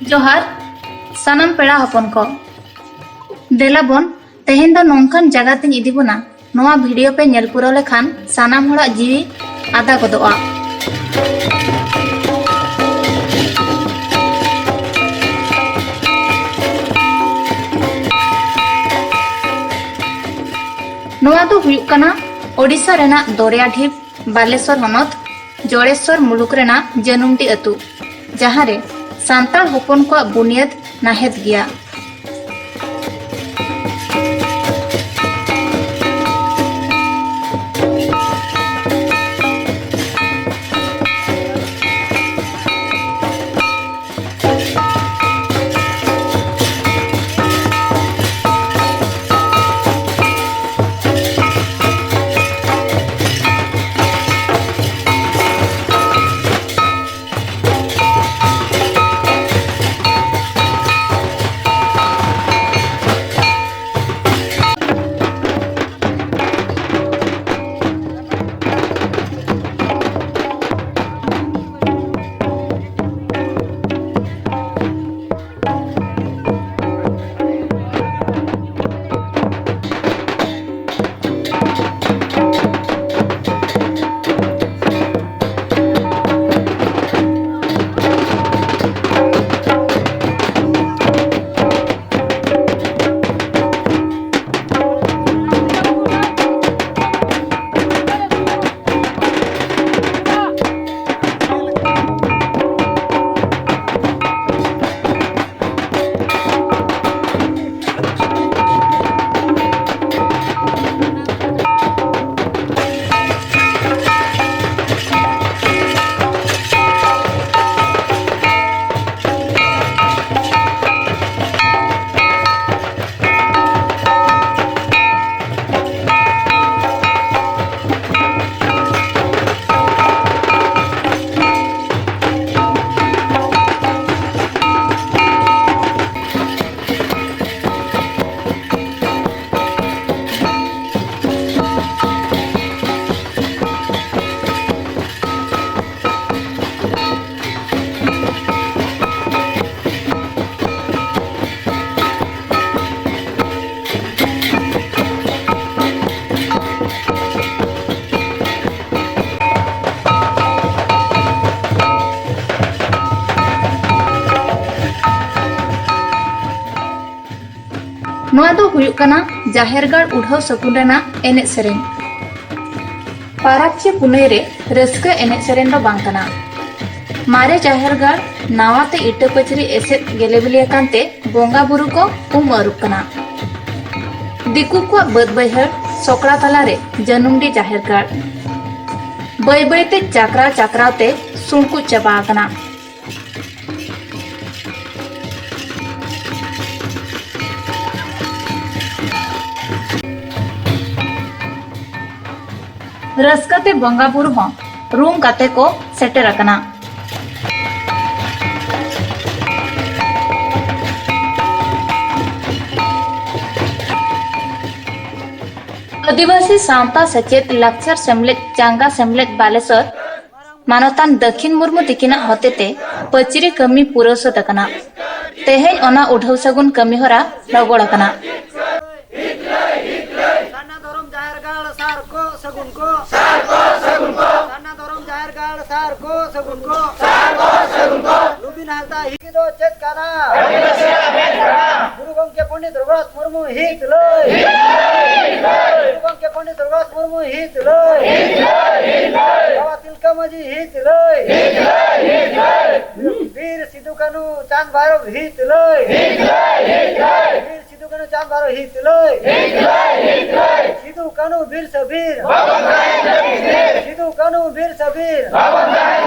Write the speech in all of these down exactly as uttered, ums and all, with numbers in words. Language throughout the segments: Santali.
ᱡᱚᱦᱟᱨ ᱥᱟᱱᱟᱢ ᱯᱮᱲᱟ ᱦᱚᱯᱚᱱ ᱠᱚ᱾ ᱫᱮᱞᱟ ᱵᱚᱱ, ᱛᱮᱦᱮᱧ ᱫᱚ ᱱᱚᱝᱠᱟᱱ ᱡᱟᱭᱜᱟ ᱛᱤᱧ ᱤᱫᱤ ᱵᱚᱱᱟ, ᱱᱚᱣᱟ ᱵᱷᱤᱰᱤᱭᱳ ᱯᱮ ᱧᱮᱞ ᱯᱩᱨᱟᱹᱣ ᱞᱮᱠᱷᱟᱱ ᱥᱟᱱᱟᱢ ᱦᱚᱲᱟᱜ ᱡᱤᱣᱤ ᱟᱫᱟ ᱜᱚᱫᱚᱜᱼᱟ᱾ ᱱᱚᱣᱟ ᱫᱚ ᱦᱩᱭᱩᱜ ᱠᱟᱱᱟ ᱳᱰᱤᱥᱟ ᱨᱮᱱᱟᱜ ᱫᱚᱨᱭᱟ ᱰᱷᱤᱯ, ᱵᱟᱞᱮᱥᱚᱨ ᱦᱚᱱᱚᱛ, ᱡᱚᱲᱮᱥᱚᱨ ᱢᱩᱞᱩᱠ ᱨᱮᱱᱟᱜ ᱡᱟᱹᱱᱩᱢᱰᱤ ᱟᱹᱛᱩ, ᱡᱟᱦᱟᱸ ᱨᱮ ᱥᱟᱱᱛᱟᱲ ᱦᱚᱯᱚᱱ ᱠᱚᱣᱟᱜ ᱵᱩᱱᱤᱭᱟᱹᱫ ᱱᱟᱦᱮᱫ ᱜᱮᱭᱟ᱾ ᱱᱚᱣᱟ ᱫᱚ ᱦᱩᱭᱩᱜ ᱠᱟᱱᱟ ᱡᱟᱦᱮᱨ ᱜᱟᱲ ᱩᱰᱷᱟᱹᱣ ᱥᱟᱹᱜᱩᱱ ᱨᱮᱱᱟᱜ ᱮᱱᱮᱡ ᱥᱮᱨᱮᱧ᱾ ᱯᱟᱨᱟᱵᱽ ᱪᱮ ᱯᱩᱱᱟᱹᱭ ᱨᱮ ᱨᱟᱹᱥᱠᱟᱹ ᱮᱱᱮᱡ ᱥᱮᱨᱮᱧ ᱫᱚ ᱵᱟᱝ ᱠᱟᱱᱟ᱾ ᱢᱟᱨᱮ ᱡᱟᱦᱮᱨ ᱜᱟᱲ ᱱᱟᱣᱟ ᱛᱮ ᱤᱴᱟᱹ ᱯᱟᱹᱪᱨᱤ ᱮᱥᱮᱫ ᱜᱮᱞᱮᱵᱤᱞᱮ ᱟᱠᱟᱱ ᱛᱮ ᱵᱚᱸᱜᱟ ᱵᱩᱨᱩ ᱠᱚ ᱩᱢ ᱟᱹᱨᱩᱵ ᱠᱟᱱᱟ᱾ ᱫᱤᱠᱩ ᱠᱚᱣᱟᱜ ᱵᱟᱹᱫᱽ ᱵᱟᱹᱭᱦᱟᱹᱲ ᱥᱚᱠᱲᱟ ᱛᱟᱞᱟ ᱨᱮ ᱡᱟᱹᱱᱩᱢᱰᱤ ᱡᱟᱦᱮᱨ ᱜᱟᱲ᱾ ᱵᱟᱹᱭ ᱵᱟᱹᱭ ᱛᱮ ᱪᱟᱠᱨᱟᱣ ᱪᱟᱠᱨᱟᱣ ᱛᱮ ᱥᱩᱬᱠᱩᱡ ᱪᱟᱵᱟ ᱟᱠᱟᱱᱟ᱾ ᱨᱟᱹᱥᱠᱟᱹ ᱛᱮ ᱵᱚᱸᱜᱟ ᱵᱩᱨᱩ ᱦᱚᱸ ᱨᱩᱢ ᱠᱟᱛᱮ ᱠᱚ ᱥᱮᱴᱮᱨ ᱟᱠᱟᱱᱟ᱾ ᱟᱹᱫᱤᱵᱟᱹᱥᱤ ᱥᱟᱶᱛᱟ ᱥᱮᱪᱮᱫ ᱞᱟᱠᱪᱟᱨ ᱥᱮᱢᱞᱮᱫ ᱪᱟᱸᱜᱟ ᱥᱮᱢᱞᱮᱫ ᱵᱟᱞᱮᱥᱚᱨ ᱢᱟᱱᱚᱛᱟᱱ ᱫᱟᱹᱠᱷᱤᱱ ᱢᱩᱨᱢᱩ ᱛᱤᱠᱤᱱᱟᱜ ᱦᱚᱛᱮᱛᱮ ᱯᱟᱹᱪᱨᱤ ᱠᱟᱹᱢᱤ ᱯᱩᱨᱟᱹᱣ ᱥᱟᱹᱛ ᱟᱠᱟᱱᱟ᱾ ᱛᱮᱦᱮᱧ ᱚᱱᱟ ᱩᱰᱷᱟᱹᱣ ᱥᱟᱹᱜᱩᱱ ᱠᱟᱹᱢᱤ ᱦᱚᱨᱟ ᱨᱚᱜᱚᱲ ᱟᱠᱟᱱᱟ᱾ ᱥᱟᱨᱱᱟ ᱫᱷᱚᱨᱚᱢ ᱡᱟᱦᱮᱨ ᱜᱟᱲ ᱥᱟᱨ ᱠᱚ ᱥᱟᱹᱜᱩᱱ ᱠᱚ᱾ ᱥᱟᱨ ᱠᱚ ᱥᱟᱹᱜᱩᱱ ᱠᱚ᱾ ᱥᱟᱨᱱᱟ ᱫᱷᱚᱨᱚᱢ ᱡᱟᱦᱮᱨ ᱜᱟᱲ ᱥᱟᱨ ᱠᱚ ᱥᱟᱹᱜᱩᱱ ᱠᱚ᱾ ᱥᱟᱨ ᱠᱚ ᱥᱟᱹᱜᱩᱱ ᱠᱚ᱾ ᱨᱩᱵᱤᱱ ᱦᱟᱸᱥᱫᱟ ᱦᱤᱠ ᱫᱚ ᱪᱮᱫ ᱠᱟᱱᱟ? ᱜᱩᱨᱩ ᱜᱚᱢᱠᱮ ᱯᱚᱱᱰᱤᱛ ᱨᱚᱜᱷᱩᱱᱟᱛᱷ ᱢᱩᱨᱢᱩ ᱦᱤᱛ ᱞᱟᱹᱭ᱾ ᱜᱩᱨᱩ ᱜᱚᱢᱠᱮ ᱯᱚᱱᱰᱤᱛ ᱨᱚᱜᱷᱩᱱᱟᱛᱷ ᱢᱩᱨᱢᱩ ᱦᱤᱛ ᱞᱟᱹᱭ᱾ ᱵᱟᱵᱟ ᱛᱤᱞᱠᱟᱹ ᱢᱟᱹᱡᱷᱤ ᱦᱤᱛ ᱞᱟᱹᱭ᱾ ᱵᱤᱨ ᱥᱤᱫᱩ ᱠᱟᱹᱱᱦᱩ ᱪᱟᱸᱫ ᱵᱷᱟᱭᱨᱚᱵ ᱦᱤᱛ ᱞᱟᱹᱭ᱾ ᱵᱤᱨ ᱥᱤᱫᱩ ᱠᱟᱹᱱᱦᱩ ᱪᱟᱸᱫ ᱵᱷᱟᱭᱨᱚᱵ ᱦᱤᱛ ᱞᱟᱹᱭ᱾ ᱥᱤᱫᱩ ᱠᱟᱹᱱᱦᱩ ᱵᱤᱨ ᱥᱮ ᱵᱤᱨ᱾ ᱥᱤᱫᱩ ᱠᱟᱹᱱᱦᱩ ᱵᱤᱨ ᱥᱮ ᱵᱤᱨ᱾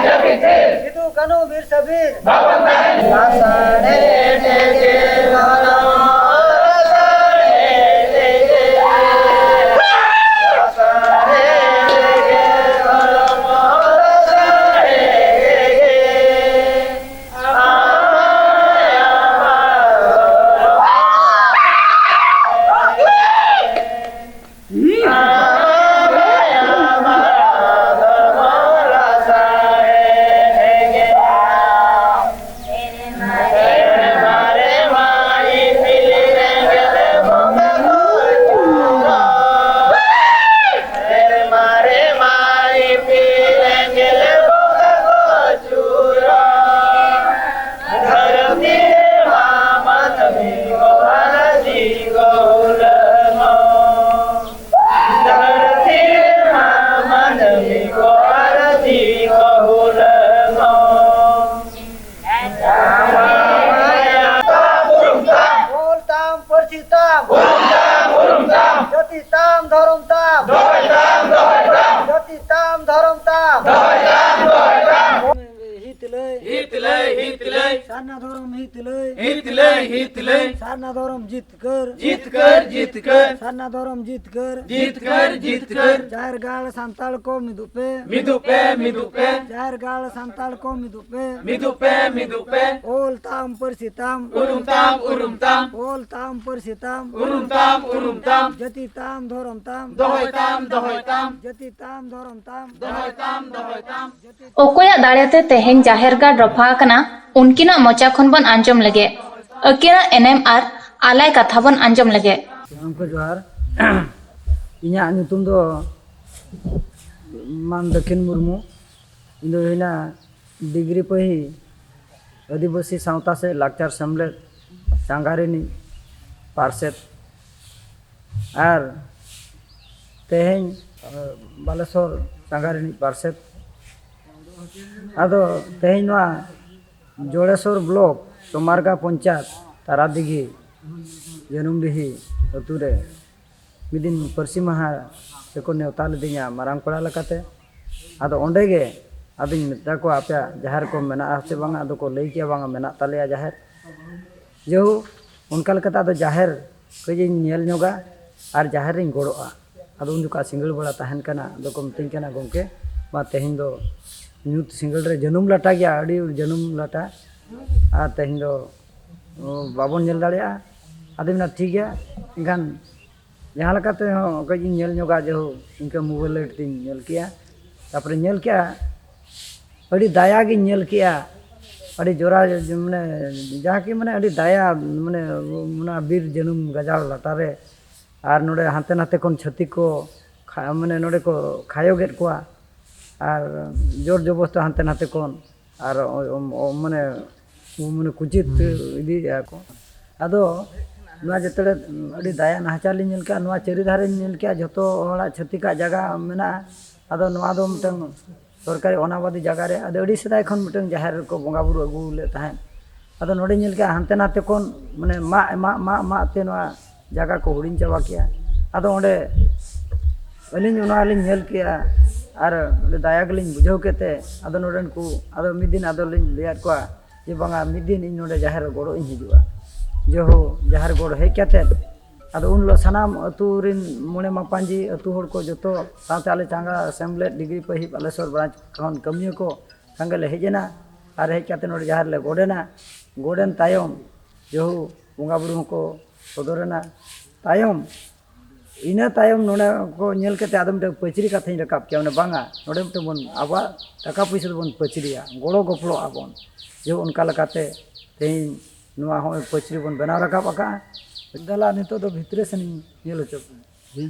ᱥᱤᱫᱩ ᱠᱟᱹᱱᱦᱩ ᱵᱤᱨ ᱥᱮ ᱵᱤᱨ᱾ ᱦᱤᱛ ᱞᱟᱹᱭ, ᱦᱤᱛ ᱞᱟᱹᱭ᱾ ᱥᱟᱨᱱᱟ ᱫᱷᱚᱨᱚᱢ ᱦᱤᱛ ᱞᱟᱹᱭ᱾ ᱦᱤᱛ ᱞᱟᱹᱭ, ᱦᱤᱛ ᱞᱟᱹᱭ᱾ ᱥᱟᱨᱱᱟ ᱫᱷᱚᱨᱚᱢ ᱡᱤᱛᱠᱟᱹᱨ᱾ ᱡᱤᱛᱠᱟᱹᱨ, ᱡᱤᱛᱠᱟᱹᱨ᱾ ᱥᱟᱨᱱᱟ ᱫᱷᱚᱨᱚᱢ ᱡᱤᱛᱠᱟᱹᱨ᱾ ᱡᱤᱛᱠᱟᱹᱨ, ᱡᱤᱛᱠᱟᱹᱨ᱾ ᱡᱟᱦᱮᱨ ᱜᱟᱲ ᱥᱟᱱᱛᱟᱲ ᱠᱚ ᱢᱤᱫᱚᱜ ᱯᱮ᱾ ᱢᱤᱫᱚᱜ ᱯᱮ, ᱢᱤᱫᱚᱜ ᱯᱮ᱾ ᱡᱟᱦᱮᱨ ᱜᱟᱲ ᱥᱟᱱᱛᱟᱲ ᱠᱚ ᱢᱤᱫᱚᱜ ᱯᱮ᱾ ᱢᱤᱫᱚᱜ ᱯᱮ, ᱢᱤᱫᱚᱜ ᱯᱮ᱾ ᱚᱞ ᱛᱟᱢ, ᱯᱟᱹᱨᱥᱤ ᱛᱟᱢ᱾ ᱩᱨᱩᱢ ᱛᱟᱢ, ᱩᱨᱩᱢ ᱛᱟᱢ᱾ ᱚᱞ ᱛᱟᱢ, ᱯᱟᱹᱨᱥᱤ ᱛᱟᱢ᱾ ᱩᱨᱩᱢ ᱛᱟᱢ, ᱩᱨᱩᱢ ᱛᱟᱢ᱾ ᱡᱟᱹᱛᱤ ᱛᱟᱢ, ᱫᱷᱚᱨᱚᱢ ᱛᱟᱢ᱾ ᱫᱚᱦᱚᱭ ᱛᱟᱢ, ᱫᱚᱦᱚᱭ ᱛᱟᱢ᱾ ᱡᱟᱹᱛᱤ ᱛᱟᱢ, ᱫᱷᱚᱨᱚᱢ ᱛᱟᱢ᱾ ᱫᱚᱦᱚᱭ ᱛᱟᱢ, ᱫᱚᱦᱚᱭ ᱛᱟᱢ᱾ ᱚᱠᱚᱭᱟᱜ ᱫᱟᱲᱮᱛᱮ ᱛᱮᱦᱮᱧ ᱡᱟᱦᱮᱨ ᱜᱟᱲ ᱨᱚᱯᱷᱟ ᱟᱠᱟᱱᱟ, ᱩᱱᱠᱤᱱᱟᱜ ᱢᱚᱪᱟ ᱠᱷᱚᱱ ᱵᱚᱱ ᱟᱸᱡᱚᱢ ᱞᱮᱜᱮ᱾ ᱟᱹᱠᱤᱱᱟᱜ ᱮᱱᱮᱢ ᱟᱨ ᱟᱞᱟᱭ ᱠᱟᱛᱷᱟ ᱵᱚᱱ ᱟᱸᱡᱚᱢ ᱞᱮᱜᱮ᱾ ᱥᱟᱱᱟᱢ ᱠᱚ ᱡᱚᱦᱟᱨ᱾ ᱤᱧᱟᱹᱜ ᱧᱩᱛᱩᱢ ᱫᱚ ᱢᱟᱱ ᱫᱟᱹᱠᱷᱤᱱ ᱢᱩᱨᱢᱩ᱾ ᱤᱧ ᱫᱚ ᱦᱩᱭᱱᱟ ᱰᱤᱜᱽᱨᱤ ᱯᱟᱹᱦᱤ ᱟᱹᱫᱤᱵᱟᱹᱥᱤ ᱥᱟᱶᱛᱟ ᱥᱮ ᱞᱟᱠᱪᱟᱨ ᱥᱮᱢᱞᱮᱫ ᱪᱟᱸᱜᱟ ᱨᱤᱱᱤᱡ ᱯᱟᱨᱥᱮᱛ᱾ ᱟᱨ ᱛᱮᱦᱮᱧ, ᱟᱸ, ᱵᱟᱞᱮᱥᱚᱨ ᱪᱟᱸᱜᱟ ᱨᱤᱱᱤᱡ ᱯᱟᱨᱥᱮᱛ᱾ ᱟᱫᱚ ᱛᱮᱦᱮᱧ ᱱᱚᱣᱟ ᱡᱚᱲᱮᱥᱚᱨ ᱵᱞᱚᱠ ᱥᱳᱢᱟᱨᱜᱟ ᱯᱚᱧᱪᱟᱭᱮᱛ ᱛᱟᱨᱟᱫᱤᱜᱷᱤ ᱡᱟᱹᱱᱩᱢᱰᱤᱦᱤ ᱟᱹᱛᱩ ᱨᱮ ᱢᱤᱫ ᱫᱤᱱ ᱯᱟᱹᱨᱥᱤ ᱢᱟᱦᱟ ᱨᱮᱠᱚ ᱱᱮᱣᱛᱟ ᱞᱤᱫᱤᱧᱟ ᱢᱟᱨᱟᱝ ᱯᱮᱲᱟ ᱞᱮᱠᱟᱛᱮ᱾ ᱟᱫᱚ ᱚᱸᱰᱮ ᱜᱮ ᱟᱫᱚᱧ ᱢᱮᱛᱟ ᱠᱚᱣᱟ, "ᱟᱯᱮᱭᱟᱜ ᱡᱟᱦᱮᱨ ᱠᱚ ᱢᱮᱱᱟᱜᱼᱟ ᱥᱮ ᱵᱟᱝᱟ?" ᱟᱫᱚ ᱠᱚ ᱞᱟᱹᱭ ᱠᱮᱜᱼᱟ, "ᱵᱟᱝᱟ, ᱢᱮᱱᱟᱜ ᱛᱟᱞᱮᱭᱟ ᱡᱟᱦᱮᱨ᱾" ᱡᱮᱦᱳᱠ, ᱚᱱᱠᱟ ᱞᱮᱠᱟᱛᱮ ᱟᱫᱚ ᱡᱟᱦᱮᱨ ᱠᱟᱹᱡ ᱤᱧ ᱧᱮᱞ ᱧᱚᱜᱟ ᱟᱨ ᱡᱟᱦᱮᱨ ᱨᱤᱧ ᱜᱚᱲᱚᱜᱼᱟ᱾ ᱟᱫᱚ ᱩᱱ ᱡᱚᱠᱷᱚᱱ ᱥᱤᱸᱜᱟᱹᱲ ᱵᱮᱲᱟ ᱛᱟᱦᱮᱱ ᱠᱟᱱᱟ, ᱟᱫᱚ ᱠᱚ ᱢᱤᱛᱟᱹᱧ ᱠᱟᱱᱟ, "ᱜᱚᱢᱠᱮ, ᱢᱟ ᱛᱮᱦᱮᱧ ᱫᱚ ᱧᱩᱛ ᱥᱤᱸᱜᱟᱹᱲ ᱨᱮ ᱡᱟᱹᱱᱩᱢ ᱞᱟᱴᱟ ᱜᱮᱭᱟ, ᱟᱹᱰᱤ ᱡᱟᱹᱱᱩᱢ ᱞᱟᱴᱟ, ᱟᱨ ᱛᱮᱦᱮᱧ ᱫᱚ, ᱚ, ᱵᱟᱵᱚᱱ ᱧᱮᱞ ᱫᱟᱲᱮᱭᱟᱜᱼᱟ᱾" ᱟᱫᱚᱧ ᱢᱮᱱᱟ, "ᱴᱷᱤᱠ ᱜᱮᱭᱟ, ᱮᱱᱠᱷᱟᱱ ᱡᱟᱦᱟᱸ ᱞᱮᱠᱟᱛᱮ ᱦᱚᱸ ᱠᱟᱹᱡ ᱤᱧ ᱧᱮᱞ ᱧᱚᱜᱟ, ᱡᱮᱦᱳᱠ, ᱤᱱᱠᱟᱹ ᱢᱳᱵᱟᱭᱤᱞ ᱞᱟᱭᱤᱴ ᱛᱤᱧ ᱧᱮᱞ ᱠᱮᱜᱼᱟ᱾ ᱛᱟᱨᱯᱚᱨᱮ ᱧᱮᱞ ᱠᱮᱜᱼᱟ, ᱟᱹᱰᱤ ᱫᱟᱭᱟ ᱜᱤᱧ ᱧᱮᱞ ᱠᱮᱜᱼᱟ, ᱟᱹᱰᱤ ᱡᱚᱨᱟ, ᱢᱟᱱᱮ, ᱡᱟᱦᱟᱸ ᱠᱤ, ᱢᱟᱱᱮ, ᱟᱹᱰᱤ ᱫᱟᱭᱟ, ᱢᱟᱱᱮ, ᱚᱱᱟ ᱵᱤᱨ ᱡᱟᱹᱱᱩᱢ ᱜᱟᱡᱟᱲ ᱞᱟᱴᱟ ᱨᱮ, ᱟᱨ ᱱᱚᱰᱮ ᱦᱟᱱᱛᱮ ᱱᱟᱛᱮ ᱠᱷᱚᱱ ᱪᱷᱟᱹᱛᱤᱠ ᱠᱚ ᱠᱷᱟ-, ᱢᱟᱱᱮ, ᱱᱚᱰᱮ ᱠᱚ ᱠᱷᱟᱭᱚᱜᱮᱫ ᱠᱚᱣᱟ, ᱟᱨ ᱡᱳᱨ ᱡᱚᱵᱚᱥᱛᱟ ᱦᱟᱱᱛᱮ ᱱᱟᱛᱮ ᱠᱷᱚᱱ, ᱟᱨ ᱚ-, ᱚ-, ᱢᱟᱱᱮ, ᱢᱟᱱᱮ, ᱠᱩᱪᱤᱛ ᱤᱫᱤᱭᱮᱫᱼᱟ ᱠᱚ᱾ ᱟᱫᱚ ᱱᱚᱣᱟ ᱡᱮᱛᱮ ᱟᱹᱰᱤ ᱫᱟᱭᱟ ᱱᱟᱦᱟᱪᱟᱨ ᱞᱤᱧ ᱧᱮᱞ ᱠᱮᱜᱼᱟ, ᱱᱚᱣᱟ ᱪᱟᱹᱨᱤ ᱫᱷᱟᱨᱮᱧ ᱧᱮᱞ ᱠᱮᱜᱼᱟ, ᱡᱷᱚᱛᱚ ᱦᱚᱲᱟᱜ ᱪᱷᱟᱹᱛᱤᱠᱟᱜ ᱡᱟᱭᱜᱟ ᱢᱮᱱᱟᱜᱼᱟ᱾ ᱟᱫᱚ ᱱᱚᱣᱟ ᱫᱚ ᱢᱤᱫᱴᱟᱝ ᱥᱚᱨᱠᱟᱨᱤ ᱚᱱᱟᱵᱟᱫᱤ ᱡᱟᱭᱜᱟ ᱨᱮ, ᱟᱫᱚ ᱟᱹᱰᱤ ᱥᱮᱫᱟᱭ ᱠᱷᱚᱱ ᱢᱤᱫᱴᱟᱝ ᱡᱟᱦᱮᱨ ᱨᱮᱠᱚ ᱵᱚᱸᱜᱟ ᱵᱩᱨᱩ ᱟᱹᱜᱩ ᱞᱮᱫ ᱛᱟᱦᱮᱸᱫ᱾ ᱟᱫᱚ ᱱᱚᱰᱮ ᱧᱮᱞ ᱠᱮᱜᱼᱟ, ᱦᱟᱱᱛᱮ ᱱᱟᱛᱮ ᱠᱷᱚᱱ, ᱢᱟᱱᱮ, ᱢᱟᱜ, ᱢᱟᱜ, ᱢᱟᱜ, ᱢᱟᱜ ᱛᱮ ᱱᱚᱣᱟ ᱡᱟᱭᱜᱟ ᱠᱚ ᱦᱩᱰᱤᱧ ᱪᱟᱵᱟ ᱠᱮᱜᱼᱟ᱾ ᱟᱫᱚ ᱚᱸᱰᱮ ᱟᱹᱞᱤᱧ ᱚᱱᱟ ᱞᱤᱧ ᱧᱮᱞ ᱠᱮᱜᱼᱟ, ᱟᱨ ᱚᱸᱰᱮ ᱫᱟᱭᱟ ᱜᱮᱞᱤᱧ ᱵᱩᱡᱷᱟᱹᱣ ᱠᱮᱫ ᱛᱮ, ᱟᱫᱚ ᱱᱚᱰᱮᱱ ᱠᱚ, ᱟᱫᱚ ᱢᱤᱫ ᱫᱤᱱ ᱟᱫᱚ ᱞᱤᱧ ᱞᱟᱹᱭᱟᱫ ᱠᱚᱣᱟ ᱡᱮ, "ᱵᱟᱝᱟ, ᱢᱤᱫ ᱫᱤᱱ ᱤᱧ ᱱᱚᱰᱮ ᱡᱟᱦᱮᱨ ᱨᱮ ᱜᱚᱲᱚ ᱤᱧ ᱦᱤᱡᱩᱜᱼᱟ᱾" ᱡᱮᱦᱳ, ᱡᱟᱦᱮᱨ ᱜᱚᱲᱚ ᱦᱮᱡ ᱠᱟᱛᱮᱫ, ᱟᱫᱚ ᱩᱱ ᱦᱤᱞᱳᱜ ᱥᱟᱱᱟᱢ ᱟᱹᱛᱩ ᱨᱮᱱ ᱢᱚᱬᱮ ᱢᱟᱯᱟᱧᱡᱤ, ᱟᱹᱛᱩ ᱦᱚᱲ ᱠᱚ ᱡᱚᱛᱚ ᱥᱟᱶᱛᱮ ᱟᱞᱮ ᱪᱟᱸᱜᱟ ᱥᱮᱢᱞᱮᱫ ᱰᱤᱜᱽᱨᱤ ᱯᱟᱹᱦᱤᱵ ᱟᱞᱮᱥᱚᱨ ᱵᱨᱟᱧᱪ ᱠᱷᱚᱱ ᱠᱟᱹᱢᱤᱭᱟᱹ ᱠᱚ ᱥᱟᱸᱜᱮ ᱞᱮ ᱦᱮᱡ ᱮᱱᱟ᱾ ᱟᱨ ᱦᱮᱡ ᱠᱟᱛᱮ ᱱᱚᱰᱮ ᱡᱟᱦᱮᱨ ᱞᱮ ᱜᱚᱰ ᱮᱱᱟ᱾ ᱜᱚᱰ ᱮᱱ ᱛᱟᱭᱚᱢ ᱡᱮᱦᱳ ᱵᱚᱸᱜᱟ ᱵᱩᱨᱩ ᱦᱚᱸᱠᱚ ᱥᱚᱫᱚᱨ ᱮᱱᱟ᱾ ᱛᱟᱭᱚᱢ, ᱤᱱᱟᱹ ᱛᱟᱭᱚᱢ ᱱᱚᱰᱮ ᱠᱚ ᱧᱮᱞ ᱠᱟᱛᱮ ᱟᱫᱚ ᱢᱤᱫᱴᱮᱱ ᱯᱟᱹᱪᱨᱤ ᱠᱟᱛᱷᱟᱧ ᱨᱟᱠᱟᱵ ᱠᱮᱭᱟ, ᱢᱟᱱᱮ ᱵᱟᱝᱟ, ᱱᱚᱰᱮ ᱢᱤᱫᱴᱮᱱ ᱵᱚᱱ ᱟᱵᱚᱣᱟᱜ ᱴᱟᱠᱟ ᱯᱩᱭᱥᱟᱹ ᱫᱚᱵᱚᱱ ᱯᱟᱹᱪᱨᱤᱭᱟ, ᱜᱚᱲᱚ ᱜᱚᱯᱚᱲᱚᱜ ᱟᱵᱚᱱ᱾ ᱡᱮ ᱚᱱᱠᱟ ᱞᱮᱠᱟᱛᱮ ᱛᱮᱦᱮᱧ ᱱᱚᱣᱟ ᱦᱚᱸᱜᱼᱚᱭ ᱯᱟᱹᱪᱨᱤ ᱵᱚᱱ ᱵᱮᱱᱟᱣ ᱨᱟᱠᱟᱵ ᱟᱠᱟᱫᱼᱟ᱾ ᱫᱮᱞᱟ ᱱᱤᱛᱚᱜ ᱫᱚ ᱵᱷᱤᱛᱨᱤ ᱥᱮᱱᱤᱧ ᱧᱮᱞ ᱦᱚᱪᱚ ᱯᱮᱭᱟ᱾